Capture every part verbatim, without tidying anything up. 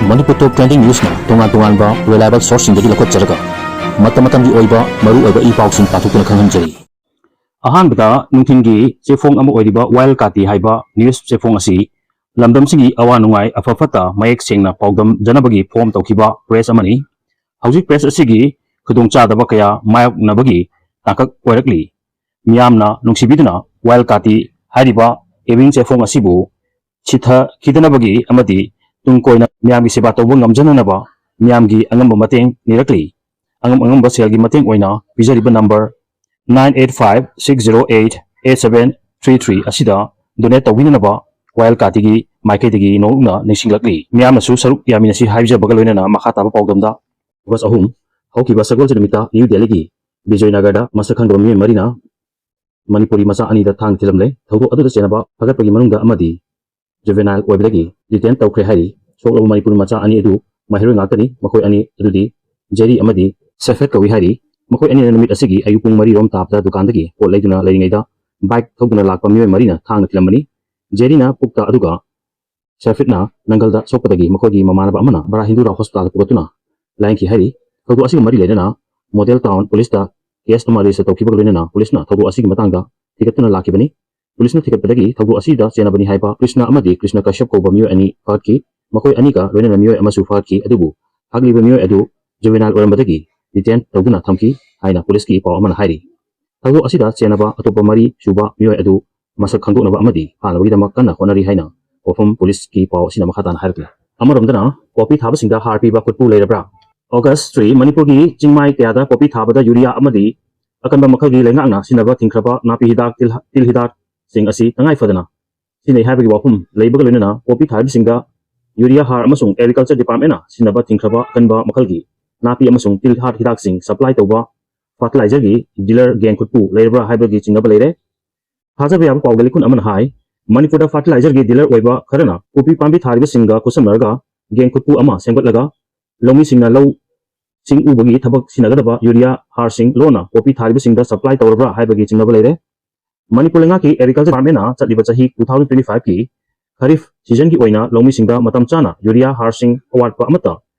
ꯃꯅꯤꯄꯨꯔ ꯇꯣꯞ trending ꯅ꯭ꯌꯨꯁꯅ ꯇꯣꯉꯥꯟ ꯇꯣꯉꯥꯟꯕ reliable ꯁꯣꯔꯁꯁꯤꯡꯗꯒꯤ ꯂꯧꯈꯠꯆꯔꯒ ꯃꯇꯝ ꯃꯇꯝꯒꯤ ꯑꯣꯏꯕ ꯃꯔꯨ ꯑꯣꯏꯕ ꯏ ꯄꯥꯎꯁꯤꯡ ꯄꯥꯊꯣꯛꯇꯨꯅ ꯈꯪꯍꯟꯖꯔꯤ꯫ ꯑꯍꯥꯟꯕꯗ ꯅꯨꯡꯊꯤꯜꯒꯤ ꯆꯦꯐꯣꯡ ꯑꯃ ꯑꯣꯏꯔꯤꯕ ꯋꯥꯌꯦꯜ ꯀꯥꯇꯤ ꯍꯥꯏꯕ ꯅ꯭ꯌꯨꯁ ꯆꯦꯐꯣꯡ ꯑꯁꯤ ꯂꯝꯗꯝꯁꯤꯒꯤ ꯑꯋꯥ ꯅꯨꯡꯉꯥꯏ ꯑꯐ ꯐꯠꯇ ꯃꯌꯦꯛ ꯁꯦꯡꯅ ꯄꯥꯎꯗꯝꯖꯅꯕꯒꯤ ꯐꯣꯝ ꯇꯧꯈꯤꯕ ꯄ꯭ꯔꯦꯁ ꯑꯃꯅꯤ꯫ ꯍꯧꯖꯤꯛ ꯄ꯭ꯔꯦꯁ ꯑꯁꯤꯒꯤ ꯈꯨꯗꯣꯡꯆꯥꯗꯕ ꯀꯌꯥ ꯃꯥꯌꯣꯛꯅꯕꯒꯤ ꯇꯥꯡꯀꯛ ꯑꯣꯏꯔꯛꯂꯤ꯫ ꯃꯤꯌꯥꯝꯅ ꯅꯨꯡꯁꯤꯕꯤꯗꯨꯅ ꯋꯥꯌꯦꯜ ꯀꯥꯇꯤ ꯍꯥꯏꯔꯤꯕ ꯏꯕꯤꯡ ꯆꯦꯐꯣꯡ ꯑꯁꯤꯕꯨ ꯁꯤꯊꯈꯤꯗꯅꯕꯒꯤ ꯑꯃꯗꯤ ꯇꯨꯡ ꯀꯣꯏꯅ ꯃꯤꯌꯥꯝꯒꯤ ꯁꯦꯕꯥ ꯇꯧꯕ ꯉꯝꯖꯅꯅꯕ ꯃꯤꯌꯥꯝꯒꯤ ꯑꯉꯝꯕ ꯃꯇꯦꯡ ꯅꯤꯔꯛꯂꯤ꯫ ꯑꯉꯝ ꯑꯉꯝꯕ ꯁꯦꯜꯒꯤ ꯃꯇꯦꯡ ꯑꯣꯏꯅ ꯄꯤꯖꯔꯤꯕ number nine eight five six zero eight eight seven three three ꯑꯁꯤꯗ ꯗꯣꯅꯦꯠ ꯇꯧꯕꯤꯅꯅꯕ ꯋꯥꯌꯦꯜ ꯀꯥꯇꯤꯒꯤ ꯃꯥꯏꯀꯩꯗꯒꯤ ꯅꯣꯛꯅ ꯅꯤꯡꯁꯤꯡꯂꯛꯂꯤ꯫ ꯃꯤꯌꯥꯝꯅꯁꯨ ꯁꯔꯨꯛ ꯌꯥꯃꯤꯟꯅꯁꯤ ꯍꯥꯏꯖꯕꯒ ꯂꯣꯏꯅꯅ ꯃꯈꯥ ꯇꯥꯕ ꯄꯥꯎꯗꯝꯗ ꯑꯣꯒꯁ ꯑꯍꯨꯝ ꯍꯧꯈꯤꯕ ꯁꯒꯣꯜꯁꯦꯟ ꯅꯨꯃꯤꯠꯇ ꯅ꯭ꯌꯨ ꯗꯦꯜꯂꯤꯒꯤ ꯕꯤꯖꯣꯏꯅꯒꯔꯗ ꯃꯁꯛ ꯈꯪꯗꯕ ꯃꯤꯑꯣꯏ ꯃꯔꯤꯅ ꯃꯅꯤꯄꯨꯔꯤ ꯃꯆꯥ ꯑꯅꯤꯗ ꯊꯥꯡ ꯊꯤꯜꯂꯝꯂꯦ꯫ ꯊꯧꯗꯣꯛ ꯑꯗꯨꯗ ꯆꯦꯟꯅꯕ ꯐꯥꯒꯠꯄꯒꯤ ꯃꯅꯨꯡꯗ ꯑꯃꯗꯤ ꯖꯨꯚꯦꯅꯥꯏꯜ ꯑꯣꯏꯕꯗꯒꯤ ꯗꯤꯇꯦꯟ ꯇꯧꯈ꯭ꯔꯦ ꯍꯥꯏꯔꯤ꯫ ꯁꯣꯛꯂꯕ ꯃꯅꯤꯄꯨꯔꯤ ꯃꯆꯥ ꯑꯅꯤ ꯑꯗꯨ ꯃꯍꯩꯔꯣꯏ ꯉꯥꯛꯇꯅꯤ꯫ ꯃꯈꯣꯏ ꯑꯅꯤ ꯑꯗꯨꯗꯤ ꯖꯦꯔꯤ ꯑꯃꯗꯤ ꯁꯦꯐꯦꯠ ꯀꯧꯏ ꯍꯥꯏꯔꯤ꯫ ꯃꯈꯣꯏ ꯑꯅꯤꯅ ꯅꯨꯃꯤꯠ ꯑꯁꯤꯒꯤ ꯑꯌꯨꯛ ꯄꯨꯡ ꯃꯔꯤ ꯔꯣꯝ ꯇꯥꯕꯗ ꯗꯨꯀꯥꯟꯗꯒꯤ ꯄꯣꯠ ꯂꯩꯗꯨꯅ ꯂꯩꯔꯤꯉꯩꯗ ꯕꯥꯏꯛ ꯊꯧꯗꯨꯅ ꯂꯥꯛꯄ ꯃꯤꯑꯣꯏ ꯃꯔꯤꯅ ꯊꯥꯡꯅ ꯊꯤꯜꯂꯝꯕꯅꯤ꯫ ꯖꯦꯔꯤꯅ ꯄꯨꯛꯇ ꯑꯗꯨꯒ ꯁꯦꯐꯦꯠꯅ ꯅꯪꯒꯜꯗ ꯁꯣꯛꯄꯗꯒꯤ ꯃꯈꯣꯏꯒꯤ ꯃꯃꯥꯟꯅꯕ ꯑꯃꯅ ꯕꯔꯥ ꯍꯤꯟꯗꯨꯔꯥꯎ ꯍꯣꯁꯄꯤꯇꯥꯜꯗ ꯄꯨꯈꯠꯇꯨꯅ ꯂꯥꯌꯦꯡꯈꯤ ꯍꯥꯏꯔꯤ꯫ ꯊꯧꯗꯣꯛ ꯑꯁꯤꯒ ꯃꯔꯤ ꯂꯩꯅꯅ ꯃꯣꯗꯦꯜ ꯇꯥꯎꯟ ꯄꯨꯂꯤꯁꯇ ꯀꯦꯁ ꯑꯃ ꯔꯦꯖꯤꯁꯇꯔ ꯇꯧꯈꯤꯕꯒ ꯂꯣꯏꯅꯅ ꯄꯨꯂꯤꯁꯅ ꯊꯧꯗꯣꯛ ꯑꯁꯤꯒꯤ ꯃꯇꯥꯡꯗ ꯊꯤꯒꯠꯇꯨꯅ ꯂꯥꯛꯈꯤꯕꯅꯤ꯫ ꯄꯨꯂꯤꯁꯅ ꯊꯤꯒꯠꯄꯗꯒꯤ ꯊꯧꯗꯣꯛ ꯑꯁꯤꯗ ꯆꯦꯟꯅꯕꯅꯤ ꯍꯥꯏꯕ ꯀ꯭ꯔꯤꯁꯅ ꯑꯃꯗꯤ ꯀ꯭ꯔꯤꯁꯅ ꯀꯥꯁ꯭ꯌꯞ ꯀꯧꯕ ꯃꯤꯑꯣꯏ ꯑꯅꯤ ꯐꯥꯒꯠꯈꯤ꯫ ꯃꯈꯣꯏ ꯑꯅꯤꯒ ꯂꯣꯏꯅꯅ ꯃꯤꯑꯣꯏ ꯑꯃꯁꯨ ꯐꯥꯒꯠꯈꯤ, ꯑꯗꯨꯕꯨ ꯐꯥꯒꯠꯂꯤꯕ ꯃꯤꯑꯣꯏ ꯑꯗꯨ ꯖꯨꯚꯦꯅꯥꯏꯜ ꯑꯣꯏꯔꯝꯕꯗꯒꯤ ꯗꯤꯇꯦꯟ ꯇꯧꯗꯨꯅ ꯊꯝꯈꯤ ꯍꯥꯏꯅ ꯄꯨꯂꯤꯁꯀꯤ ꯄꯥꯎ ꯑꯃꯅ ꯍꯥꯏꯔꯤ꯫ ꯊꯧꯗꯣꯛ ꯑꯁꯤꯗ ꯆꯦꯟꯅꯕ ꯑꯇꯣꯞꯄ ꯃꯔꯤ ꯁꯨꯕ ꯃꯤꯑꯣꯏ ꯑꯗꯨ ꯃꯁꯛ ꯈꯪꯗꯣꯛꯅꯕ ꯑꯃꯗꯤ ꯐꯥꯅꯕꯒꯤꯗꯃꯛ ꯀꯟꯅ ꯍꯣꯠꯅꯔꯤ ꯍꯥꯏꯅ ꯋꯥꯐꯝ ꯄꯨꯂꯤꯁꯀꯤ ꯄꯥꯎ ꯑꯁꯤꯅ ꯃꯈꯥ ꯇꯥꯅ ꯍꯥꯏꯔꯛꯂꯤ꯫ ꯑꯃꯔꯣꯝꯗꯅ ꯄꯣꯄꯤ ꯊꯥꯕꯁꯤꯡꯗ ꯍꯥꯔ ꯄꯤꯕ ꯈꯨꯠꯄꯨ ꯂꯩꯔꯕ꯭ꯔꯥ? ꯑꯣꯒꯁ ꯊ꯭ꯔꯤ, ꯃꯅꯤꯄꯨꯔꯒꯤ ꯆꯤꯡꯃꯥꯏ ꯀꯌꯥꯗ ꯄꯣꯄꯤ ꯊꯥꯕꯗ ꯌꯨꯔꯤꯌꯥ ꯑꯃꯗꯤ ꯑꯀꯟꯕ ꯃꯈꯜꯒꯤ ꯂꯩꯉꯥꯛꯅ ꯁꯤꯖꯤꯟꯅꯕ ꯊꯤꯡꯈ꯭ꯔꯕ ꯅꯥꯄꯤ ꯍꯤꯗꯥꯛ, ꯇꯤꯜ-, ꯇꯤꯜ ꯍꯤꯗꯥꯛꯁꯤꯡ ꯑꯁꯤ ꯇꯉꯥꯏ ꯐꯗꯅ ꯁꯤꯖꯤꯟꯅꯩ ꯍꯥꯏꯕꯒꯤ ꯋꯥꯐꯝ ꯂꯩꯕꯒ ꯂꯣꯏꯅꯅ ꯄꯣꯄꯤ ꯊꯥꯔꯤꯕꯁꯤꯡꯗ ꯌꯨꯔꯤꯌꯥ ꯍꯥꯔ ꯑꯃꯁꯨꯡ ꯑꯦꯒ꯭ꯔꯤꯀꯜꯆꯔ ꯗꯤꯄꯥꯔꯠꯃꯦꯟꯅ ꯁꯤꯖꯤꯟꯅꯕ ꯊꯤꯡꯈ꯭ꯔꯕ ꯑꯀꯟꯕ ꯃꯈꯜꯒꯤ ꯅꯥꯄꯤ ꯑꯃꯁꯨꯡ ꯇꯤꯜ ꯍꯥꯠ ꯍꯤꯗꯥꯛꯁꯤꯡ ꯁꯄ꯭ꯂꯥꯏ ꯇꯧꯕ ꯐꯔꯇꯤꯂꯥꯏꯖꯔꯒꯤ ꯗꯤꯂꯔ ꯒꯦꯡ ꯈꯨꯠꯄꯨ ꯂꯩꯔꯕ꯭ꯔꯥ ꯍꯥꯏꯕꯒꯤ ꯆꯤꯡꯅꯕ ꯂꯩꯔꯦ꯫ ꯊꯥꯖꯕ ꯌꯥꯕ ꯄꯥꯎꯗ ꯂꯤꯈꯨꯟ ꯑꯃꯅ ꯍꯥꯏ, ꯃꯅꯤꯄꯨꯔꯗ ꯐꯔꯇꯤꯂꯥꯏꯖꯔꯒꯤ ꯗꯤꯂꯔ ꯑꯣꯏꯕ ꯈꯔꯅ ꯄꯣꯄꯤ ꯄꯥꯝꯕꯤ ꯊꯥꯔꯤꯕꯁꯤꯡꯒ ꯈꯨꯠꯁꯝꯅꯔꯒ ꯒꯦꯡ ꯈꯨꯠꯄꯨ ꯑꯃ ꯁꯦꯝꯒꯠꯂꯒ ꯂꯧꯃꯤꯁꯤꯡꯅ ꯂꯧ ꯁꯤꯡ ꯎꯕꯒꯤ ꯊꯕꯛ ꯁꯤꯖꯤꯟꯅꯒꯗꯕ ꯌꯨꯔꯤꯌꯥ ꯍꯥꯔꯁꯤꯡ ꯂꯣꯟꯅ ꯄꯣꯄꯤ ꯊꯥꯔꯤꯕꯁꯤꯡꯗ ꯁꯄ꯭ꯂꯥꯏ ꯇꯧꯔꯕ꯭ꯔꯥ ꯍꯥꯏꯕꯒꯤ ꯆꯤꯡꯅꯕ ꯂꯩꯔꯦ꯫ ꯃꯅꯤꯄꯨꯔ ꯂꯩꯉꯥꯛꯀꯤ ꯑꯦꯒ꯭ꯔꯤꯀꯜꯆꯔ ꯗꯤꯄꯥꯔꯠꯃꯦꯟꯅ ꯆꯠꯂꯤꯕ ꯆꯍꯤ two thousand twenty five ꯀꯤ ꯈꯔꯤꯐ ꯁꯤꯖꯟꯒꯤ ꯑꯣꯏꯅ ꯂꯧꯃꯤꯁꯤꯡꯗ ꯃꯇꯝ ꯆꯥꯅ ꯌꯨꯔꯤꯌꯥ ꯍꯥꯔꯁꯤꯡ ꯑꯋꯥꯠꯄ ꯑꯃꯠꯇ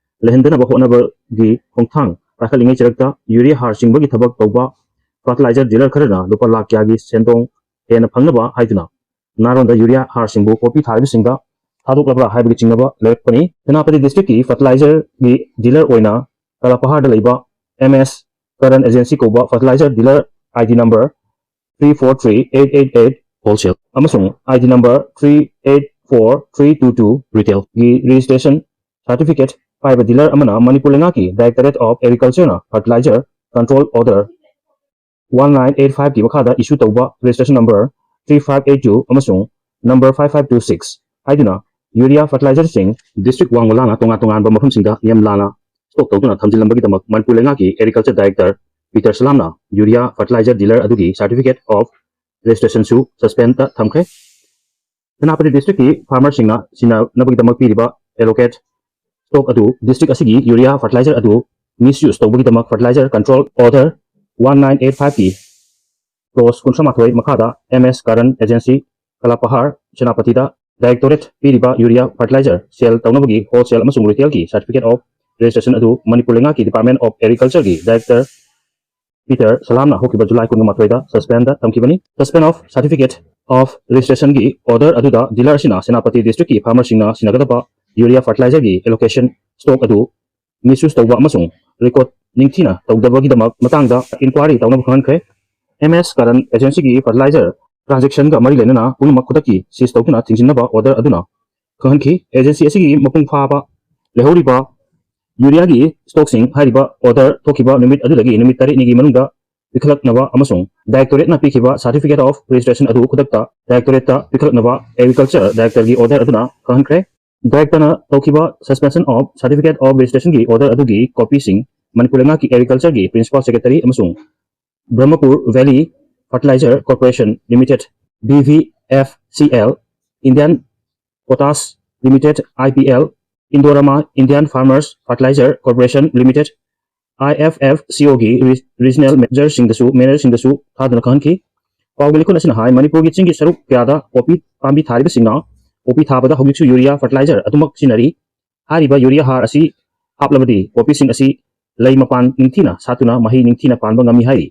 ꯂꯩꯍꯟꯗꯅꯕ ꯍꯣꯠꯅꯕꯒꯤ ꯈꯣꯡꯊꯥꯡ ꯄꯥꯏꯈꯠꯂꯤꯉꯩ ꯆꯔꯛꯇ ꯌꯨꯔꯤꯌꯥ ꯍꯥꯔ ꯆꯤꯡꯕꯒꯤ ꯊꯕꯛ ꯇꯧꯕ ꯐꯔꯇꯤꯂꯥꯏꯖꯔ ꯗꯤꯂꯔ ꯈꯔꯅ ꯂꯨꯄꯥ ꯂꯥꯈ ꯀꯌꯥꯒꯤ ꯁꯦꯟꯗꯣꯡ ꯍꯦꯟꯅ ꯐꯪꯅꯕ ꯍꯥꯏꯗꯨꯅ ꯅꯥꯔꯣꯟꯗ ꯌꯨꯔꯤꯌꯥ ꯍꯥꯔꯁꯤꯡꯕꯨ ꯄꯣꯄꯤ ꯊꯥꯔꯤꯕꯁꯤꯡꯗ ꯊꯥꯗꯣꯛꯂꯕ꯭ꯔꯥ ꯍꯥꯏꯕꯒꯤ ꯆꯤꯡꯅꯕ ꯂꯩꯔꯛꯄꯅꯤ꯫ ꯁꯦꯅꯥꯄꯇꯤ ꯗꯤꯁꯇ꯭ꯔꯤꯛꯀꯤ ꯐꯔꯇꯤꯂꯥꯏꯖꯔꯒꯤ ꯗꯤꯂꯔ ꯑꯣꯏꯅ ꯀꯂꯥꯄꯍꯥꯔꯗ ꯂꯩꯕ ꯑꯦꯝ ꯑꯦꯁ ꯀꯔꯟ ꯑꯦꯖꯦꯟꯁꯤ ꯀꯧꯕ fertiliser dealer ID number three four three eight eight eight wholesale ꯑꯃꯁꯨꯡ ID number three eight four three two two retailꯒꯤ registration certificate ꯄꯥꯏꯕ ꯗꯤꯂꯔ ꯑꯃꯅ ꯃꯅꯤꯄꯨꯔ ꯂꯩꯉꯥꯛꯀꯤ Directorate of Agricultureꯅ fertilizer control order one nine eight fiveꯀꯤ ꯃꯈꯥꯗ issue ꯇꯧꯕ registration number three five eight two ꯑꯃꯁꯨꯡ number five five two six ꯍꯥꯏꯗꯨꯅ urea ꯐꯔꯇꯤꯂꯥꯏꯖꯔꯁꯤꯡ district ꯋꯥꯡꯃ ꯂꯥꯡꯅ ꯇꯣꯉꯥꯟ ꯇꯣꯉꯥꯟꯕ ꯃꯐꯝꯁꯤꯡꯗ ꯅꯤꯌꯝ ꯂꯥꯟꯅ ꯁ꯭ꯇꯣꯛ ꯇꯧꯗꯨꯅ ꯊꯝꯖꯤꯜꯂꯝꯕꯒꯤꯗꯃꯛ ꯃꯅꯤꯄꯨꯔ ꯂꯩꯉꯥꯛꯀꯤ ꯑꯦꯒ꯭ꯔꯤꯀꯜꯆꯔ ꯗꯥꯏꯔꯦꯛꯇꯔ ꯄꯤꯇꯔ ꯁꯂꯥꯝꯅ ꯌꯨꯔꯤꯌꯥ ꯐꯔꯇꯤꯂꯥꯏꯖꯔ ꯗꯤꯂꯔ ꯑꯗꯨꯒꯤ ꯁꯥꯔꯇꯤꯐꯤꯀꯦꯠ ꯑꯣꯐ ꯔꯦꯖꯤꯁꯇ꯭ꯔꯦꯁꯟꯁꯨ ꯁꯁꯄꯦꯟꯗ ꯊꯝꯈ꯭ꯔꯦ꯫ ꯁꯦꯅꯥꯄꯇꯤ ꯗꯤꯁꯇ꯭ꯔꯤꯛꯀꯤ ꯐꯥꯔꯃꯔꯁꯤꯡꯅ ꯁꯤꯖꯤꯟꯅꯅꯕꯒꯤꯗꯃꯛ ꯄꯤꯔꯤꯕ ꯑꯦꯂꯣꯀꯦꯠ ꯁ꯭ꯇꯣꯛ ꯑꯗꯨ ꯗꯤꯁꯇ꯭ꯔꯤꯛ ꯑꯁꯤꯒꯤ ꯌꯨꯔꯤꯌꯥ ꯐꯔꯇꯤꯂꯥꯏꯖꯔ ꯑꯗꯨ ꯃꯤꯁꯌꯨꯁ ꯇꯧꯕꯒꯤꯗꯃꯛ fertilizer control order one nine eight ꯐꯥꯏꯚꯀꯤ ꯀ꯭ꯂꯣꯁ ꯀꯨꯟꯊ꯭ꯔꯥ ꯃꯥꯊꯣꯏ ꯃꯈꯥꯗ M S Karan agency Kalapahar ꯁꯦꯅꯥꯄꯇꯤꯗ ꯗꯥꯏꯔꯦꯛꯇꯣꯔꯦꯠ ꯄꯤꯔꯤꯕ ꯌꯨꯔꯤꯌꯥ ꯐꯔꯇꯤꯂꯥꯏꯖꯔ ꯁꯦꯜ ꯇꯧꯅꯕꯒꯤ ꯍꯣꯜꯁꯦꯜ ꯑꯃꯁꯨꯡ ꯔꯤꯇꯦꯜꯒꯤ ꯁꯥꯔꯇꯤꯐꯤꯀꯦꯠ ꯑꯣꯐ ꯔꯦꯖꯤꯁꯇ꯭ꯔꯦꯁꯟ ꯑꯗꯨ ꯃꯅꯤꯄꯨꯔ ꯂꯩꯉꯥꯛꯀꯤ ꯗꯤꯄꯥꯔꯠꯃꯦꯟ ꯑꯣꯐ ꯑꯦꯒ꯭ꯔꯤꯀꯜꯆꯔꯒꯤ ꯗꯥꯏꯔꯦꯛꯇꯔ ꯄꯤꯇꯔ ꯁꯂꯥꯝꯅ ꯍꯧꯈꯤꯕ ꯖꯨꯂꯥꯏ ꯀꯨꯟꯃꯥꯊꯣꯏꯗ ꯁꯁꯄꯦꯟꯗ ꯊꯝꯈꯤꯕꯅꯤ꯫ Suspension of certificate of registrationꯒꯤ ꯑꯣꯔꯗꯔ ꯑꯗꯨꯗ ꯗꯤꯂꯔ ꯑꯁꯤꯅ ꯁꯦꯅꯥꯄꯇꯤ ꯗꯤꯁꯇ꯭ꯔꯤꯛꯀꯤ ꯐꯥꯔꯃꯔꯁꯤꯡꯅ ꯁꯤꯖꯤꯟꯅꯒꯗꯕ ꯌꯨꯔꯤꯌꯥ ꯐꯔꯇꯤꯂꯥꯏꯖꯔꯒꯤ ꯑꯦꯂꯣꯀꯦꯁꯟ ꯁ꯭ꯇꯣꯛ ꯑꯗꯨ ꯃꯤꯁꯌꯨꯁ ꯇꯧꯕ ꯑꯃꯁꯨꯡ ꯔꯦꯀꯣꯔꯗ ꯅꯤꯡꯊꯤꯅ ꯇꯧꯗꯕꯒꯤꯗꯃꯛ ꯃꯇꯥꯡꯗ ꯏꯟꯀ꯭ꯋꯥꯏꯔꯤ ꯇꯧꯅꯕ ꯈꯪꯍꯟꯈ꯭ꯔꯦ꯫ ꯑꯦꯝ ꯑꯦꯁ ꯀꯔꯟ ꯑꯦꯖꯦꯟꯁꯤꯒꯤ ꯐꯔꯇꯤꯂꯥꯏꯖꯔ ꯇ꯭ꯔꯥꯟꯖꯦꯛꯁꯟꯒ ꯃꯔꯤ ꯂꯩꯅꯅ ꯄꯨꯝꯅꯃꯛ ꯈꯨꯗꯛꯀꯤ ꯁꯤꯖ ꯇꯧꯗꯨꯅ ꯊꯤꯡꯖꯤꯟꯅꯕ ꯑꯣꯔꯗꯔ ꯑꯗꯨꯅ ꯈꯪꯍꯟꯈꯤ꯫ ꯑꯦꯖꯦꯟꯁꯤ ꯑꯁꯤꯒꯤ ꯃꯄꯨꯡ ꯐꯥꯕ ꯂꯩꯍꯧꯔꯤꯕ ꯌꯨꯔꯤꯌꯥꯒꯤ ꯁ꯭ꯇꯣꯛꯁꯤꯡ ꯍꯥꯏꯔꯤꯕ ꯑꯣꯔꯗꯔ ꯊꯣꯛꯈꯤꯕ ꯅꯨꯃꯤꯠ ꯑꯗꯨꯗꯒꯤ ꯅꯨꯃꯤꯠ ꯇꯔꯦꯠꯅꯤꯒꯤ ꯃꯅꯨꯡꯗ ꯄꯤꯈꯠꯂꯛꯅꯕ ꯑꯃꯁꯨꯡ ꯗꯥꯏꯔꯦꯛꯇꯣꯔꯦꯠꯅ ꯄꯤꯈꯤꯕ ꯁꯥꯔꯇꯤꯐꯤꯀꯦꯠ ꯑꯣꯐ ꯔꯦꯖꯤꯁꯇ꯭ꯔꯦꯁꯟ ꯑꯗꯨ ꯈꯨꯗꯛꯇ ꯗꯥꯏꯔꯦꯛꯇꯣꯔꯦꯠꯇ ꯄꯤꯈꯠꯂꯛꯅꯕ ꯑꯦꯒ꯭ꯔꯤꯀꯜꯆꯔ ꯗꯥꯏꯔꯦꯛꯇꯔꯒꯤ ꯑꯣꯔꯗꯔ ꯑꯗꯨꯅ ꯈꯪꯍꯟꯈ꯭ꯔꯦ꯫ ꯗꯥꯏꯔꯦꯛꯇꯔꯅ ꯇꯧꯈꯤꯕ Suspension of Certificate of Registrationꯒꯤ ꯑꯣꯔꯗꯔ ꯑꯗꯨꯒꯤ ꯀꯣꯄꯤꯁꯤꯡ ꯃꯅꯤꯄꯨꯔ ꯂꯩꯉꯥꯛꯀꯤ ꯑꯦꯒ꯭ꯔꯤꯀꯜꯆꯔꯒꯤ ꯄ꯭ꯔꯤꯟꯁꯤꯄꯥꯜ ꯁꯦꯀ꯭ꯔꯦꯇꯔꯤ ꯑꯃꯁꯨꯡ Brahmaputra valley fertilizer corporation limited, BVFCL, Indian Potash Limited, IPL, Indorama, Indian Farmers Fertilizer Corporation Limited, IFFCOꯒꯤ ꯔꯤ-, ꯔꯤꯖꯅꯦꯜ ꯃꯦꯅꯦꯖꯔꯁꯤꯡꯗꯁꯨ, ꯃꯦꯅꯦꯖꯔꯁꯤꯡꯗꯁꯨ ꯊꯥꯗꯨꯅ ꯈꯪꯍꯟꯈꯤ꯫ ꯄꯥꯎꯒꯤ ꯂꯤꯈꯨꯟ ꯑꯁꯤꯅ ꯍꯥꯏ, ꯃꯅꯤꯄꯨꯔꯒꯤ ꯆꯤꯡꯒꯤ ꯁꯔꯨꯛ ꯀꯌꯥꯗ ꯄꯣꯄꯤ ꯄꯥꯝꯕꯤ ꯊꯥꯔꯤꯕꯁꯤꯡꯅ ꯄꯣꯄꯤ ꯊꯥꯕꯗ ꯍꯧꯖꯤꯛꯁꯨ ꯌꯨꯔꯤꯌꯥ ꯐꯔꯇꯤꯂꯥꯏꯖꯔ ꯑꯗꯨꯃꯛ ꯁꯤꯖꯤꯟꯅꯔꯤ꯫ ꯍꯥꯏꯔꯤꯕ ꯌꯨꯔꯤꯌꯥ ꯍꯥꯔ ꯑꯁꯤ ꯍꯥꯞꯂꯕꯗꯤ ꯄꯣꯄꯤꯁꯤꯡ ꯑꯁꯤ ꯂꯩ ꯃꯄꯥꯟ ꯅꯤꯡꯊꯤꯅ ꯁꯥꯠꯇꯨꯅ ꯃꯍꯩ ꯅꯤꯡꯊꯤꯅ ꯄꯥꯟꯕ ꯉꯝꯃꯤ ꯍꯥꯏꯔꯤ꯫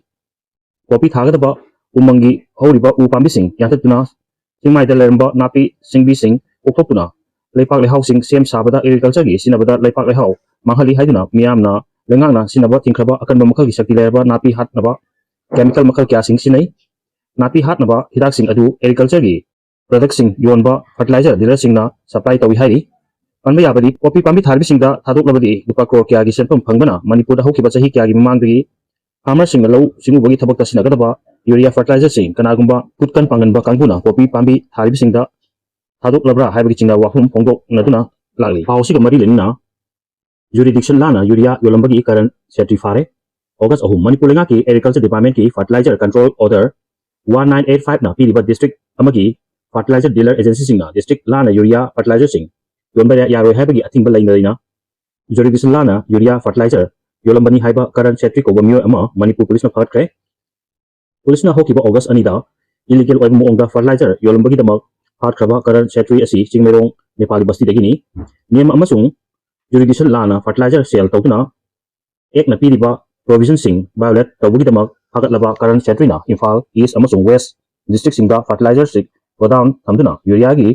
ꯄꯣꯄꯤ ꯊꯥꯒꯗꯕ ꯎꯃꯪꯒꯤ ꯍꯧꯔꯤꯕ ꯎ ꯄꯥꯝꯕꯤꯁꯤꯡ ꯌꯥꯟꯊꯠꯇꯨꯅ ꯆꯤꯡꯃꯥꯏꯗ ꯂꯩꯔꯝꯕ ꯅꯥꯄꯤ ꯁꯤꯡꯕꯤꯁꯤꯡ ꯀꯣꯛꯊꯣꯛꯇꯨꯅ ꯂꯩꯄꯥꯛ ꯂꯩꯍꯥꯎꯁꯤꯡ ꯁꯦꯝ ꯁꯥꯕꯗ ꯑꯦꯒ꯭ꯔꯤꯀꯜꯆꯔꯒꯤ ꯁꯤꯖꯤꯟꯅꯕꯗ ꯂꯩꯄꯥꯛ ꯂꯩꯍꯥꯎ ꯃꯥꯡꯍꯜꯂꯤ ꯍꯥꯏꯗꯨꯅ ꯃꯤꯌꯥꯝꯅ ꯂꯩꯉꯥꯛꯅ ꯁꯤꯖꯤꯟꯅꯕ ꯊꯤꯡꯈ꯭ꯔꯕ ꯑꯀꯟꯕ ꯃꯈꯜꯒꯤ ꯁꯛꯇꯤ ꯂꯩꯔꯕ ꯅꯥꯄꯤ ꯍꯥꯠꯅꯕ ꯀꯦꯃꯤꯀꯦꯜ ꯃꯈꯜ ꯀꯌꯥꯁꯤꯡ ꯁꯤꯖꯤꯟꯅꯩ꯫ ꯅꯥꯄꯤ ꯍꯥꯠꯅꯕ ꯍꯤꯗꯥꯛꯁꯤꯡ ꯑꯗꯨ ꯑꯦꯒ꯭ꯔꯤꯀꯜꯆꯔꯒꯤ ꯄ꯭ꯔꯗꯛꯁꯤꯡ ꯌꯣꯟꯕ ꯐꯔꯇꯤꯂꯥꯏꯖꯔ ꯗꯤꯂꯔꯁꯤꯡꯅ ꯁꯄ꯭ꯂꯥꯏ ꯇꯧꯏ ꯍꯥꯏꯔꯤ꯫ ꯄꯟꯕ ꯌꯥꯕꯗꯤ, ꯄꯣꯄꯤ ꯄꯥꯝꯕꯤ ꯊꯥꯔꯤꯕꯁꯤꯡꯗ ꯊꯥꯗꯣꯛꯂꯕꯗꯤ ꯂꯨꯄꯥ ꯀ꯭ꯔꯣꯔ ꯀꯌꯥꯒꯤ ꯁꯦꯟꯐꯝ ꯐꯪꯕꯅ ꯃꯅꯤꯄꯨꯔꯗ ꯍꯧꯈꯤꯕ ꯆꯍꯤ ꯀꯌꯥꯒꯤ ꯃꯃꯥꯡꯗꯒꯤ ꯐꯥꯔꯃꯔꯁꯤꯡꯅ ꯂꯧꯎ ꯁꯤꯡꯎꯕꯒꯤ ꯊꯕꯛꯇ ꯁꯤꯖꯤꯟꯅꯒꯗꯕ ꯌꯨꯔꯤꯌꯥ ꯐꯔꯇꯤꯂꯥꯏꯖꯔꯁꯤꯡ ꯀꯅꯥꯒꯨꯝꯕ ꯈꯨꯠꯀꯟ ꯄꯥꯡꯒꯟꯕ ꯀꯥꯡꯕꯨꯅ ꯄꯣꯄꯤ ꯄꯥꯝꯕꯤ ꯊꯥꯔꯤꯕꯁꯤꯡꯗ ꯊꯥꯗꯣꯛꯂꯕ꯭ꯔꯥ ꯍꯥꯏꯕꯒꯤ ꯆꯤꯡꯅꯕ ꯋꯥꯐꯝ ꯐꯣꯡꯗꯣꯛꯅꯗꯨꯅ ꯂꯥꯛꯂꯤ꯫ ꯄꯥꯎ ꯑꯁꯤꯒ ꯃꯔꯤ ꯂꯩꯅꯅ, ꯖꯨꯔꯤꯗꯤꯛꯁꯟ ꯂꯥꯟꯅ ꯌꯨꯔꯤꯌꯥ ꯌꯣꯜꯂꯝꯕꯒꯤ ꯀꯔꯟ ꯁꯦꯇ꯭ꯔꯤ ꯐꯥꯔꯦ꯫ ꯑꯣꯒꯁ ꯑꯍꯨꯝ, ꯃꯅꯤꯄꯨꯔ ꯂꯩꯉꯥꯛꯀꯤ ꯑꯦꯒ꯭ꯔꯤꯀꯜꯆꯔ ꯗꯤꯄꯥꯔꯠꯃꯦꯟꯠꯀꯤ fertilizer control order one nine eight ꯐꯥꯏꯚꯅ ꯄꯤꯔꯤꯕ ꯗꯤꯁꯇ꯭ꯔꯤꯛ ꯑꯃꯒꯤ ꯐꯔꯇꯤꯂꯥꯏꯖꯔ ꯗꯤꯂꯔ ꯑꯦꯖꯦꯟꯁꯤꯁꯤꯡꯅ ꯗꯤꯁꯇ꯭ꯔꯤꯛ ꯂꯥꯟꯅ ꯌꯨꯔꯤꯌꯥ ꯐꯔꯇꯤꯂꯥꯏꯖꯔꯁꯤꯡ ꯌꯣꯟꯕ ꯌꯥꯔꯣꯏ ꯍꯥꯏꯕꯒꯤ ꯑꯊꯤꯡꯕ ꯂꯩꯅ ꯂꯩꯅ ꯖꯨꯔꯤꯗꯤꯛꯁꯟ ꯂꯥꯟꯅ ꯌꯨꯔꯤꯌꯥ ꯐꯔꯇꯤꯂꯥꯏꯖꯔ ꯌꯣꯜꯂꯝꯕꯅꯤ ꯍꯥꯏꯕ ꯀꯔꯟ ꯁꯦꯇ꯭ꯔꯤ ꯀꯧꯕ ꯃꯤꯑꯣꯏ ꯑꯃ ꯃꯅꯤꯄꯨꯔ ꯄꯨꯂꯤꯁꯅ ꯐꯥꯒꯠꯈ꯭ꯔꯦ꯫ ꯄꯨꯂꯤꯁꯅ ꯍꯧꯈꯤꯕ ꯑꯣꯒꯁ ꯑꯅꯤꯗ ꯏꯂꯤꯒꯦꯜ ꯑꯣꯏꯕ ꯃꯑꯣꯡꯗ ꯐꯔꯇꯤꯂꯥꯏꯖꯔ ꯌꯣꯜꯂꯝꯕꯒꯤꯗꯃꯛ ꯐꯥꯈ꯭ꯔꯕ ꯀꯔꯟ ꯁꯦꯇ꯭ꯔꯤ ꯑꯁꯤ ꯆꯤꯡꯃꯩꯔꯣꯡ ꯅꯦꯄꯥꯂꯤ ꯕꯁꯇꯤꯗꯒꯤꯅꯤ꯫ ꯅꯤꯌꯝ ꯑꯃꯁꯨꯡ ꯖꯨꯔꯤꯗꯤꯛꯁꯟ ꯂꯥꯟꯅ ꯐꯔꯇꯤꯂꯥꯏꯖꯔ ꯁꯦꯜ ꯇꯧꯗꯨꯅ ꯑꯦꯛꯅ ꯄꯤꯔꯤꯕ ꯄ꯭ꯔꯣꯚꯤꯖꯟꯁꯤꯡ ꯚꯥꯏꯑꯣꯂꯦꯠ ꯇꯧꯕꯒꯤꯗꯃꯛ ꯐꯥꯒꯠꯂꯕ ꯀꯔꯟ ꯁꯦꯇ꯭ꯔꯤꯅ ꯏꯝꯐꯥꯜ ꯏꯁ ꯑꯃꯁꯨꯡ ꯋꯦꯁ ꯗꯤꯁꯇ꯭ꯔꯤꯛꯁꯤꯡꯗ ꯐꯔꯇꯤꯂꯥꯏꯖꯔꯁꯤꯡ ꯒꯣꯗꯥꯎꯟ ꯊꯝꯗꯨꯅ ꯌꯨꯔꯤꯌꯥꯒꯤ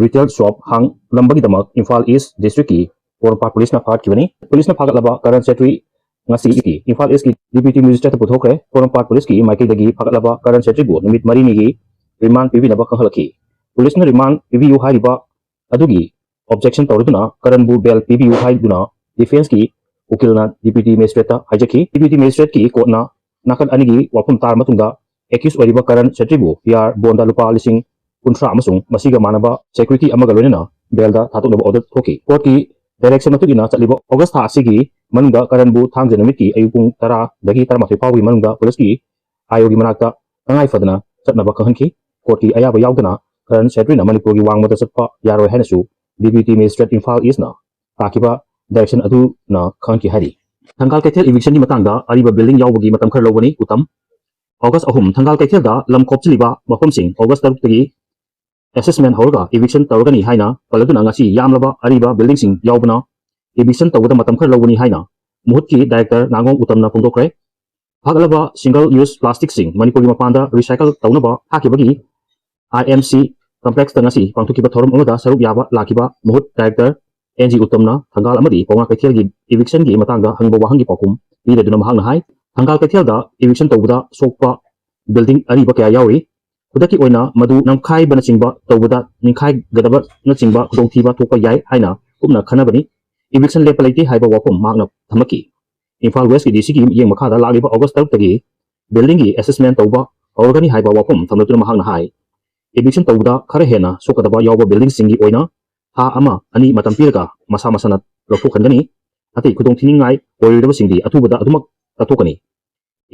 ꯔꯤꯇꯦꯜ ꯁꯣꯞ ꯍꯥꯡꯂꯝꯕꯒꯤꯗꯃꯛ ꯏꯝꯐꯥꯜ ꯏꯁ ꯗꯤꯁꯇ꯭ꯔꯤꯛꯀꯤ ꯄꯣꯔꯣꯝꯄꯥꯠ ꯄꯨꯂꯤꯁꯅ ꯐꯥꯒꯠꯈꯤꯕꯅꯤ꯫ ꯄꯨꯂꯤꯁꯅ ꯐꯥꯒꯠꯂꯕ ꯀꯔꯟ ꯁꯦꯇ꯭ꯔꯤ ꯉꯁꯤ ꯏꯝꯐꯥꯜ ꯏꯁꯀꯤ ꯗꯤꯄ꯭ꯌꯨꯇꯤ ꯃꯦꯖꯤꯁꯇ꯭ꯔꯦꯠꯇ ꯄꯨꯊꯣꯛꯈ꯭ꯔꯦ꯫ ꯄꯣꯔꯣꯝꯄꯥꯠ ꯄꯨꯂꯤꯁꯀꯤ ꯃꯥꯏꯀꯩꯗꯒꯤ ꯐꯥꯒꯠꯂꯕ ꯀꯔꯟ ꯁꯦꯇ꯭ꯔꯤꯕꯨ ꯅꯨꯃꯤꯠ ꯃꯔꯤꯅꯤꯒꯤ ꯔꯤꯃꯥꯟ ꯄꯤꯕꯤꯅꯕ ꯈꯪꯍꯜꯂꯛꯈꯤ꯫ ꯄꯨꯂꯤꯁꯅ ꯔꯤꯃꯥꯟ ꯄꯤꯕꯤꯌꯨ ꯍꯥꯏꯔꯤꯕ ꯑꯗꯨꯒꯤ ꯑꯣꯕꯖꯦꯛꯁꯟ ꯇꯧꯔꯗꯨꯅ ꯀꯔꯟꯕꯨ ꯕꯦꯜ ꯄꯤꯕꯤꯌꯨ ꯍꯥꯏꯗꯨꯅ ꯗꯤꯐꯦꯟꯁꯀꯤ ꯎꯀꯤꯜꯅ ꯗꯤꯄ꯭ꯌꯨꯇꯤ ꯃꯦꯖꯤꯁꯇ꯭ꯔꯦꯠꯇ ꯍꯥꯏꯖꯈꯤ꯫ ꯗꯤꯄ꯭ꯌꯨꯇꯤ ꯃꯦꯖꯤꯁꯇ꯭ꯔꯦꯠꯀꯤ ꯀꯣꯔꯠꯅ ꯅꯥꯀꯟ ꯑꯅꯤꯒꯤ ꯋꯥꯐꯝ ꯇꯥꯔ ꯃꯇꯨꯡꯗ ꯑꯦꯀ꯭ꯌꯨꯁ ꯑꯣꯏꯔꯤꯕ ꯀꯔꯟ ꯁꯦꯇ꯭ꯔꯤꯕꯨ ꯄꯤ ꯑꯥꯔ ꯕꯣꯟꯗ ꯂꯨꯄꯥ ꯂꯤꯁꯤꯡ ꯀꯨꯟꯊ꯭ꯔꯥ ꯑꯃꯁꯨꯡ ꯃꯁꯤꯒ ꯃꯥꯟꯅꯕ ꯁꯦꯀ꯭ꯌꯨꯔꯤꯇꯤ ꯑꯃꯒ ꯂꯣꯏꯅꯅ ꯕꯦꯜꯗ ꯊꯥꯗꯣꯛꯅꯕ ꯑꯣꯔꯗꯔ ꯊꯣꯛꯈꯤ꯫ ꯀꯣꯔꯠꯀꯤ ꯗꯥꯏꯔꯦꯛꯁꯟ ꯃꯇꯨꯡ ꯏꯟꯅ ꯆꯠꯂꯤꯕ ꯑꯣꯒꯁ ꯊꯥ ꯑꯁꯤꯒꯤ ꯃꯅꯨꯡꯗ ꯀꯔꯟꯕꯨ ꯊꯥꯡꯖ ꯅꯨꯃꯤꯠꯀꯤ ꯑꯌꯨꯛ ꯄꯨꯡ ꯇꯔꯥꯗꯒꯤ ꯇꯔꯥꯃꯥꯊꯣꯏ ꯐꯥꯎꯕꯒꯤ ꯃꯅꯨꯡꯗ ꯄꯨꯂꯤꯁꯀꯤ ꯑꯥꯏ ꯑꯣꯒꯤ ꯃꯅꯥꯛꯇ ꯇꯉꯥꯏ ꯐꯗꯅ ꯆꯠꯅꯕ ꯈꯪꯍꯟꯈꯤ꯫ ꯀꯣꯔꯠꯀꯤ ꯑꯌꯥꯕ ꯌꯥꯎꯗꯅ ꯀꯔꯟ ꯁꯦꯇ꯭ꯔꯤꯅ ꯃꯅꯤꯄꯨꯔꯒꯤ ꯋꯥꯡꯃꯗ ꯆꯠꯄ ꯌꯥꯔꯣꯏ ꯍꯥꯏꯅꯁꯨ ꯗꯤꯄ꯭ꯌꯨꯇꯤ ꯃꯦꯖꯤꯁꯇ꯭ꯔꯦꯠ ꯏꯝꯐꯥꯜ ꯏꯁꯅ ꯇꯥꯈꯤꯕ ꯗꯥꯏꯔꯦꯛꯁꯟ ꯑꯗꯨꯅ ꯈꯪꯍꯟꯈꯤ ꯍꯥꯏꯔꯤ꯫ ꯊꯪꯒꯥꯜ ꯀꯩꯊꯦꯜ ꯏꯚꯤꯛꯁꯟꯒꯤ ꯃꯇꯥꯡꯗ ꯑꯔꯤꯕ ꯕꯤꯜꯗꯤꯡ ꯌꯥꯎꯕꯒꯤ ꯃꯇꯝ ꯈꯔ ꯂꯧꯕꯅꯤ꯫ ꯎꯇꯝ꯫ ꯑꯣꯒꯁ ꯑꯍꯨꯝ, ꯊꯪꯒꯥꯜ ꯀꯩꯊꯦꯜꯗ ꯂꯝ ꯈꯣꯞꯆꯤꯜꯂꯤꯕ ꯃꯐꯝꯁꯤꯡ ꯑꯣꯒꯁ ꯇꯔꯨꯛꯇꯒꯤ assessment ꯍꯧꯔꯒ eviction ꯇꯧꯔꯒꯅꯤ ꯍꯥꯏꯅ ꯄꯜꯂꯗꯨꯅ ꯉꯁꯤ ꯌꯥꯝꯂꯕ ꯑꯔꯤꯕ buildingꯁꯤꯡ ꯌꯥꯎꯕꯅ eviction ꯇꯧꯕꯗ ꯃꯇꯝ ꯈꯔ ꯂꯧꯒꯅꯤ ꯍꯥꯏꯅ ꯃꯨꯍꯨꯠꯀꯤ director ꯅꯥꯉꯣꯝ ꯎꯇꯝꯅ ꯐꯣꯡꯗꯣꯛꯈ꯭ꯔꯦ꯫ ꯐꯥꯒꯠꯂꯕ single use plasticꯁꯤꯡ ꯃꯅꯤꯄꯨꯔꯒꯤ ꯃꯄꯥꯟꯗ recycle ꯇꯧꯅꯕ ꯊꯥꯈꯤꯕꯒꯤ I M C complexꯇ ꯉꯁꯤ ꯄꯥꯡꯊꯣꯛꯈꯤꯕ ꯊꯧꯔꯝ ꯑꯃꯗ ꯁꯔꯨꯛ ꯌꯥꯕ ꯂꯥꯛꯈꯤꯕ ꯃꯨꯍꯨꯠ director N G ꯎꯇꯝꯅ ꯊꯪꯒꯥꯜ ꯑꯃꯗꯤ ꯄꯥꯎꯅꯥ ꯀꯩꯊꯦꯜꯒꯤ evictionꯒꯤ ꯃꯇꯥꯡꯗ ꯍꯪꯕ ꯋꯥꯍꯪꯒꯤ ꯄꯥꯎꯈꯨꯝ ꯄꯤꯔꯗꯨꯅ ꯃꯍꯥꯛꯅ ꯍꯥꯏ, ꯊꯪꯒꯥꯜ ꯀꯩꯊꯦꯜꯗ eviction ꯇꯧꯕꯗ ꯁꯣꯛꯄ building ꯑꯔꯤꯕ ꯀꯌꯥ ꯌꯥꯎꯔꯤ꯫ ꯈꯨꯗꯛꯀꯤ ꯑꯣꯏꯅ ꯃꯗꯨ ꯅꯝꯈꯥꯏꯕꯅꯆꯤꯡꯕ ꯇꯧꯕꯗ ꯅꯤꯡꯈꯥꯏꯒꯗꯕꯅꯆꯤꯡꯕ ꯈꯨꯗꯣꯡꯊꯤꯕ ꯊꯣꯛꯄ ꯌꯥꯏ ꯍꯥꯏꯅ ꯀꯨꯞꯅ ꯈꯟꯅꯕꯅꯤ꯫ Eviction ꯂꯦꯞꯄ ꯂꯩꯇꯦ ꯍꯥꯏꯕ ꯋꯥꯐꯝ ꯃꯍꯥꯛꯅ ꯊꯝꯂꯛꯈꯤ꯫ ꯏꯝꯐꯥꯜ Westꯀꯤ D Cꯒꯤ ꯃꯤꯠꯌꯦꯡ ꯃꯈꯥꯗ ꯂꯥꯛꯂꯤꯕ August ꯇꯔꯨꯛꯇꯒꯤ buildingꯒꯤ assessment ꯇꯧꯕ ꯍꯧꯔꯒꯅꯤ ꯍꯥꯏꯕ ꯋꯥꯐꯝ ꯊꯝꯂꯛꯇꯨꯅ ꯃꯍꯥꯛꯅ ꯍꯥꯏ, eviction ꯇꯧꯕꯗ ꯈꯔ ꯍꯦꯟꯅ ꯁꯣꯛꯀꯗꯕ ꯌꯥꯎꯕ buildingꯁꯤꯡꯒꯤ ꯑꯣꯏꯅ ꯊꯥ ꯑꯃ ꯑꯅꯤ ꯃꯇꯝ ꯄꯤꯔꯒ ꯃꯁꯥ ꯃꯁꯥꯅ ꯂꯧꯊꯣꯛꯍꯟꯒꯅꯤ꯫ ꯑꯇꯩ ꯈꯨꯗꯣꯡꯊꯤꯅꯤꯡꯉꯥꯏ ꯑꯣꯏꯔꯣꯏꯗꯕꯁꯤꯡꯗꯤ ꯑꯊꯨꯕꯗ ꯑꯗꯨꯃꯛ ꯂꯧꯊꯣꯛꯀꯅꯤ꯫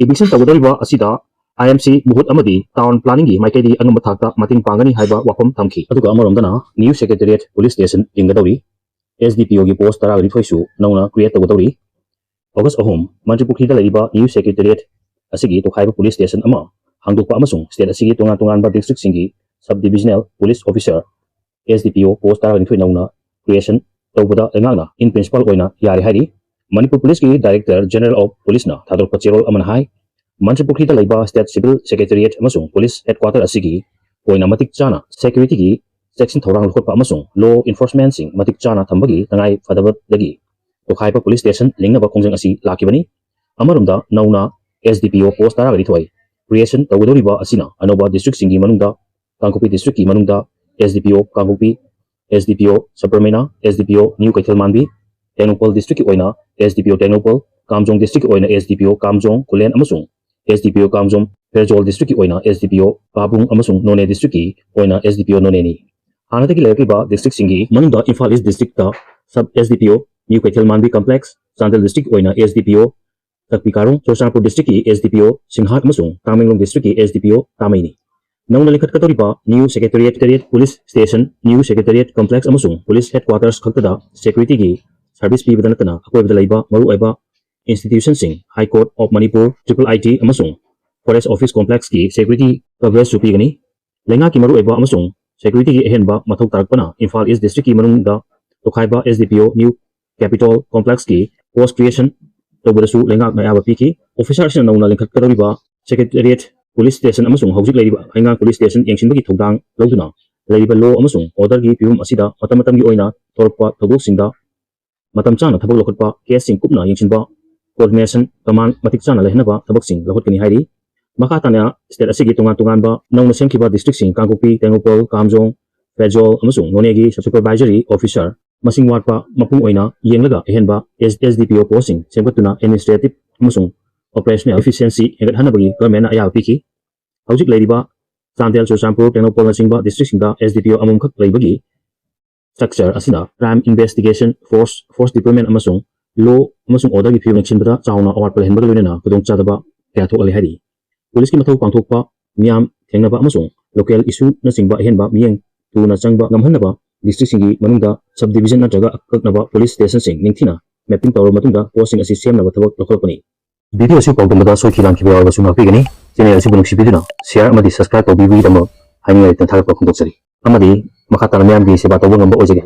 Eviction ꯇꯧꯒꯗꯧꯔꯤꯕ ꯑꯁꯤꯗ I M C ꯃꯨꯍꯨꯠ ꯑꯃꯗꯤ town planningꯒꯤ ꯃꯥꯏꯀꯩꯗꯒꯤ ꯑꯉꯝꯕ ꯊꯥꯛꯇ ꯃꯇꯦꯡ ꯄꯥꯡꯒꯅꯤ ꯍꯥꯏꯕ ꯋꯥꯐꯝ ꯊꯝꯈꯤ꯫ ꯑꯗꯨꯒ ꯑꯃꯔꯣꯝꯗꯅ new secretariat police station ꯂꯤꯡꯒꯗꯧꯔꯤ꯫ S D P Oꯒꯤ post ꯇꯔꯥꯒ ꯅꯤꯊꯣꯏꯁꯨ ꯅꯧꯅ create ꯇꯧꯒꯗꯧꯔꯤ꯫ August ꯑꯍꯨꯝ, ꯃꯟꯇ꯭ꯔꯤ ꯄꯨꯈ꯭ꯔꯤꯗ ꯂꯩꯔꯤꯕ new secretariat ꯑꯁꯤꯒꯤ ꯇꯣꯈꯥꯏꯕ police station ꯑꯃ ꯍꯥꯡꯗꯣꯛꯄ ꯑꯃꯁꯨꯡ state ꯑꯁꯤꯒꯤ ꯇꯣꯉꯥꯟ ꯇꯣꯉꯥꯟꯕ districtꯁꯤꯡꯒꯤ sub divisional police officer, S D P O post ꯇꯔꯥꯒ ꯅꯤꯊꯣꯏ ꯅꯧꯅ creation ꯇꯧꯕꯗ ꯂꯩꯉꯥꯛꯅ in principle ꯑꯣꯏꯅ ꯌꯥꯔꯦ ꯍꯥꯏꯔꯤ꯫ ꯃꯅꯤꯄꯨꯔ Policeꯀꯤ Director General of Policeꯅ ꯊꯥꯗꯣꯔꯛꯄ ꯆꯦꯔꯣꯜ ꯑꯃꯅ ꯍꯥꯏ, ꯃꯟꯇ꯭ꯔꯤ ꯄꯨꯈ꯭ꯔꯤꯗ ꯂꯩꯕ state civil secretariat ꯑꯃꯁꯨꯡ police headquarter ꯑꯁꯤꯒꯤ ꯑꯣꯏꯅ ꯃꯇꯤꯛ ꯆꯥꯅ securityꯒꯤ ꯆꯦꯛꯁꯤꯟ ꯊꯧꯔꯥꯡ ꯂꯧꯈꯠꯄ ꯑꯃꯁꯨꯡ law enforcementꯁꯤꯡ ꯃꯇꯤꯛ ꯆꯥꯅ ꯊꯝꯕꯒꯤ ꯇꯉꯥꯏ ꯐꯗꯕꯗꯒꯤ ꯇꯣꯈꯥꯏꯕ police station ꯂꯤꯡꯅꯕ ꯈꯣꯡꯖꯪ ꯑꯁꯤ ꯂꯥꯛꯈꯤꯕꯅꯤ꯫ ꯑꯃꯔꯣꯝꯗ ꯅꯧꯅ S D P O post ꯇꯔꯥꯒ ꯅꯤꯊꯣꯏ creation ꯇꯧꯒꯗꯧꯔꯤꯕ ꯑꯁꯤꯅ ꯑꯅꯧꯕ districtꯁꯤꯡꯒꯤ ꯃꯅꯨꯡꯗ ꯀꯥꯡꯄꯣꯛꯄꯤ districtꯀꯤ ꯃꯅꯨꯡꯗ S D P O ꯀꯥꯡꯄꯣꯛꯄꯤ, S D P O ꯁꯕꯔꯃꯦꯅꯥ, S D P O New ꯀꯩꯊꯦꯜ ꯃꯥꯟꯕꯤ, ꯇꯦꯡꯅꯧꯄꯜ districtꯀꯤ ꯑꯣꯏꯅ S D P O Tengnoupal, ꯀꯥꯝꯖꯣꯡ districtꯀꯤ ꯑꯣꯏꯅ S D P O ꯀꯥꯝꯖꯣꯡ ꯈꯨꯂꯦꯟ ꯑꯃꯁꯨꯡ S D P O ꯀꯥꯝꯖꯣꯡ, ꯐꯦꯔꯖꯣꯜ districtꯀꯤ ꯑꯣꯏꯅ S D P O ꯄꯥꯕꯨꯡ ꯑꯃꯁꯨꯡ ꯅꯣꯅꯦ districtꯀꯤ ꯑꯣꯏꯅ S D P O ꯅꯣꯅꯦꯅꯤ꯫ ꯍꯥꯟꯅꯗꯒꯤ ꯂꯩꯔꯛꯂꯤꯕ districtꯁꯤꯡꯒꯤ ꯃꯅꯨꯡꯗ Imphal East districtꯇ sub S D P O New ꯀꯩꯊꯦꯜ ꯃꯥꯟꯕꯤ complex, ꯆꯥꯟꯗꯦꯜ district ꯑꯣꯏꯅ S D P O ꯇꯛꯄꯤ ꯀꯥꯔꯣꯡ, Churachandpur districtꯀꯤ S D P O ꯁꯤꯡꯍꯥꯠ ꯑꯃꯁꯨꯡ Tamenglong districtꯀꯤ S D P O ꯇꯥꯃꯩꯅꯤ꯫ ꯅꯧꯅ ꯂꯤꯡꯈꯠꯀꯗꯧꯔꯤꯕ new secretariat, police station, new secretariat complex ꯑꯃꯁꯨꯡ police headquarters ꯈꯛꯇꯗ securityꯒꯤ service ꯄꯤꯕꯗ ꯅꯠꯇꯅ ꯑꯀꯣꯏꯕꯗ ꯂꯩꯕ ꯃꯔꯨꯑꯣꯏꯕ institutionꯁꯤꯡ, High Court of Manipur, triple I T ꯑꯃꯁꯨꯡ Forest Office complexꯀꯤ security coverageꯁꯨ ꯄꯤꯒꯅꯤ꯫ ꯂꯩꯉꯥꯛꯀꯤ ꯃꯔꯨꯑꯣꯏꯕ ꯑꯃꯁꯨꯡ ꯁꯦꯀ꯭ꯌꯨꯔꯤꯇꯤꯒꯤ ꯑꯍꯦꯟꯕ ꯃꯊꯧ ꯇꯥꯔꯛꯄꯅ ꯏꯝꯐꯥꯜ ꯏꯁ ꯗꯤꯁꯇ꯭ꯔꯤꯛꯀꯤ ꯃꯅꯨꯡꯗ ꯇꯣꯈꯥꯏꯕ ꯑꯦꯁ ꯗꯤ ꯄꯤ ꯑꯣ ꯅ꯭ꯌꯨ ꯀꯦꯄꯤꯇꯣꯜ ꯀꯣꯝꯄ꯭ꯂꯦꯛꯁꯀꯤ ꯄꯣꯁ ꯀ꯭ꯔꯤꯌꯦꯁꯟ ꯇꯧꯕꯗꯁꯨ ꯂꯩꯉꯥꯛꯅ ꯑꯌꯥꯕ ꯄꯤꯈꯤ꯫ ꯑꯣꯐꯤꯁꯥꯔ ꯑꯁꯤꯅ ꯅꯧꯅ ꯂꯤꯡꯈꯠꯀꯗꯧꯔꯤꯕ ꯁꯦꯀ꯭ꯔꯦꯇꯦꯔꯤꯌꯦꯠ ꯄꯨꯂꯤꯁ ꯁ꯭ꯇꯦꯁꯟ ꯑꯃꯁꯨꯡ ꯍꯧꯖꯤꯛ ꯂꯩꯔꯤꯕ ꯍꯩꯉꯥꯡ ꯄꯨꯂꯤꯁ ꯁ꯭ꯇꯦꯁꯟ ꯌꯦꯡꯁꯤꯟꯕꯒꯤ ꯊꯧꯗꯥꯡ ꯂꯧꯗꯨꯅ ꯂꯩꯔꯤꯕ ꯂꯣ ꯑꯃꯁꯨꯡ ꯑꯣꯔꯗꯔꯒꯤ ꯐꯤꯕꯝ ꯑꯁꯤꯗ ꯃꯇꯝ ꯃꯇꯝꯒꯤ ꯑꯣꯏꯅ ꯊꯣꯔꯛꯄ ꯊꯧꯗꯣꯛꯁꯤꯡꯗ ꯃꯇꯝ ꯆꯥꯅ ꯊꯕꯛ ꯂꯧꯈꯠꯄ, ꯀꯦꯁꯁꯤꯡ ꯀꯨꯞꯅ ꯌꯦꯡꯁꯤꯟꯕ, ꯀꯣꯑꯣꯔꯗꯤꯅꯦꯁꯟ ꯀꯃꯥꯟ ꯃꯇꯤꯛ ꯆꯥꯅ ꯂꯩꯍꯟꯅꯕ ꯊꯕꯛꯁꯤꯡ ꯂꯧꯈꯠꯀꯅꯤ ꯍꯥꯏꯔꯤ꯫ ꯃꯈꯥ ꯇꯥꯅ ꯁ꯭ꯇꯦꯠ ꯑꯁꯤꯒꯤ ꯇꯣꯉꯥꯟ ꯇꯣꯉꯥꯟꯕ ꯅꯧꯅ ꯁꯦꯝꯈꯤꯕ ꯗꯤꯁꯇ꯭ꯔꯤꯛꯁꯤꯡ ꯀꯥꯡꯄꯣꯛꯄꯤ, ꯇꯦꯡꯅꯧꯄꯜ, ꯀꯥꯝꯖꯣꯡ, ꯐꯦꯖꯣꯜ ꯑꯃꯁꯨꯡ ꯅꯣꯅꯦꯒꯤ ꯁꯨꯄꯔꯚꯥꯏꯖꯔꯤ ꯑꯣꯐꯤꯁꯥꯔ ꯃꯁꯤꯡ ꯋꯥꯠꯄ ꯃꯄꯨꯡ ꯑꯣꯏꯅ ꯌꯦꯡꯂꯒ ꯑꯍꯦꯟꯕ ꯑꯦꯁ ꯗꯤ ꯄꯤ ꯑꯣ ꯄꯣꯁꯁꯤꯡ ꯁꯦꯝꯒꯠꯇꯨꯅ ꯑꯦꯗꯃꯤꯅꯤꯁꯇ꯭ꯔꯦꯇꯤꯚ ꯑꯃꯁꯨꯡ ꯑꯣꯄꯔꯦꯁꯅꯦꯜ ꯏꯐꯤꯁꯤꯌꯦꯟꯁꯤ ꯍꯦꯟꯒꯠꯍꯟꯅꯕꯒꯤ ꯒꯚꯔꯟꯃꯦꯟꯅ ꯑꯌꯥꯕ ꯄꯤꯈꯤ꯫ ꯍꯧꯖꯤꯛ ꯂꯩꯔꯤꯕ ꯆꯥꯟꯗꯦꯜ, ꯆꯨꯔꯆꯥꯟꯄꯨꯔ, ꯇꯦꯡꯅꯧꯄꯜꯅꯆꯤꯡꯕ ꯗꯤꯁꯇ꯭ꯔꯤꯛꯁꯤꯡꯗ ꯑꯦꯁ ꯗꯤ ꯄꯤ ꯑꯣ ꯑꯃꯃꯝꯈꯛ ꯂꯩꯕꯒꯤ ꯁ꯭ꯇ꯭ꯔꯛꯆꯔ ꯑꯁꯤꯅ ꯀ꯭ꯔꯥꯏꯝ ꯏꯟꯚꯦꯁꯇꯤꯒꯦꯁꯟ ꯐꯣꯔꯁ, ꯐꯣꯔꯁ ꯗꯤꯄ꯭ꯂꯣꯏꯃꯦꯟ ꯑꯃꯁꯨꯡ ꯂꯣ ꯑꯃꯁꯨꯡ ꯑꯣꯔꯗꯔꯒꯤ ꯐꯤꯕꯝ ꯌꯦꯡꯁꯤꯟꯕꯗ ꯆꯥꯎꯅ ꯑꯋꯥꯠꯄ ꯂꯩꯍꯟꯕꯒ ꯂꯣꯏꯅꯅ ꯈꯨꯗꯣꯡꯆꯥꯗꯕ ꯀꯌꯥ ꯊꯣꯛꯍꯜꯂꯦ ꯍꯥꯏꯔꯤ꯫ ꯄꯨꯂꯤꯁꯀꯤ ꯃꯊꯧ ꯄꯥꯡꯊꯣꯛꯄ, ꯃꯤꯌꯥꯝ ꯊꯦꯡꯅꯕ ꯑꯃꯁꯨꯡ ꯂꯣꯀꯦꯜ ꯏꯁꯨꯅꯆꯤꯡꯕ ꯑꯍꯦꯟꯕ ꯃꯤꯠꯌꯦꯡ ꯊꯨꯅ ꯆꯪꯕ ꯉꯝꯍꯟꯅꯕ ꯗꯤꯁꯇ꯭ꯔꯤꯛꯁꯤꯡꯒꯤ ꯃꯅꯨꯡꯗ ꯁꯕ ꯗꯤꯕꯤꯖꯟ ꯅꯠꯇ꯭ꯔꯒ ꯑꯀꯛꯅꯕ ꯄꯨꯂꯤꯁ ꯁ꯭ꯇꯦꯁꯟꯁꯤꯡ ꯅꯤꯡꯊꯤꯅ ꯃꯦꯞꯄꯤꯡ ꯇꯧꯔꯕ ꯃꯇꯨꯡꯗ ꯄꯣꯁꯁꯤꯡ ꯑꯁꯤ ꯁꯦꯝꯅꯕ ꯊꯕꯛ ꯂꯧꯈꯠꯂꯛꯄꯅꯤ꯫ ꯚꯤꯗꯤꯑꯣ ꯑꯁꯤ ꯄꯥꯎꯗꯝꯕꯗ ꯁꯣꯏꯈꯤ ꯂꯥꯟꯈꯤꯕ ꯌꯥꯎꯔꯕꯁꯨ ꯉꯥꯛꯄꯤꯒꯅꯤ꯫ ꯆꯦꯅꯦꯜ ꯑꯁꯤꯕꯨ ꯅꯨꯡꯁꯤꯕꯤꯗꯨꯅ ꯁꯤꯌꯔ ꯑꯃꯗꯤ ꯁꯕꯁꯀ꯭ꯔꯥꯏꯕ ꯇꯧꯕꯤꯕꯒꯤꯗꯃꯛ ꯍꯥꯏꯅꯤꯡꯉꯥꯏ ꯂꯩꯇꯅ ꯊꯥꯒꯠꯄ ꯐꯣꯡꯗꯣꯛꯆꯔꯤ꯫ ꯑꯃꯗꯤ ꯃꯈꯥ ꯇꯥꯅ ꯃꯤꯌꯥꯝꯒꯤ ꯁꯦꯕꯥ ꯇꯧꯕ ꯉꯝꯕ ꯑꯣꯏꯖꯒꯦ꯫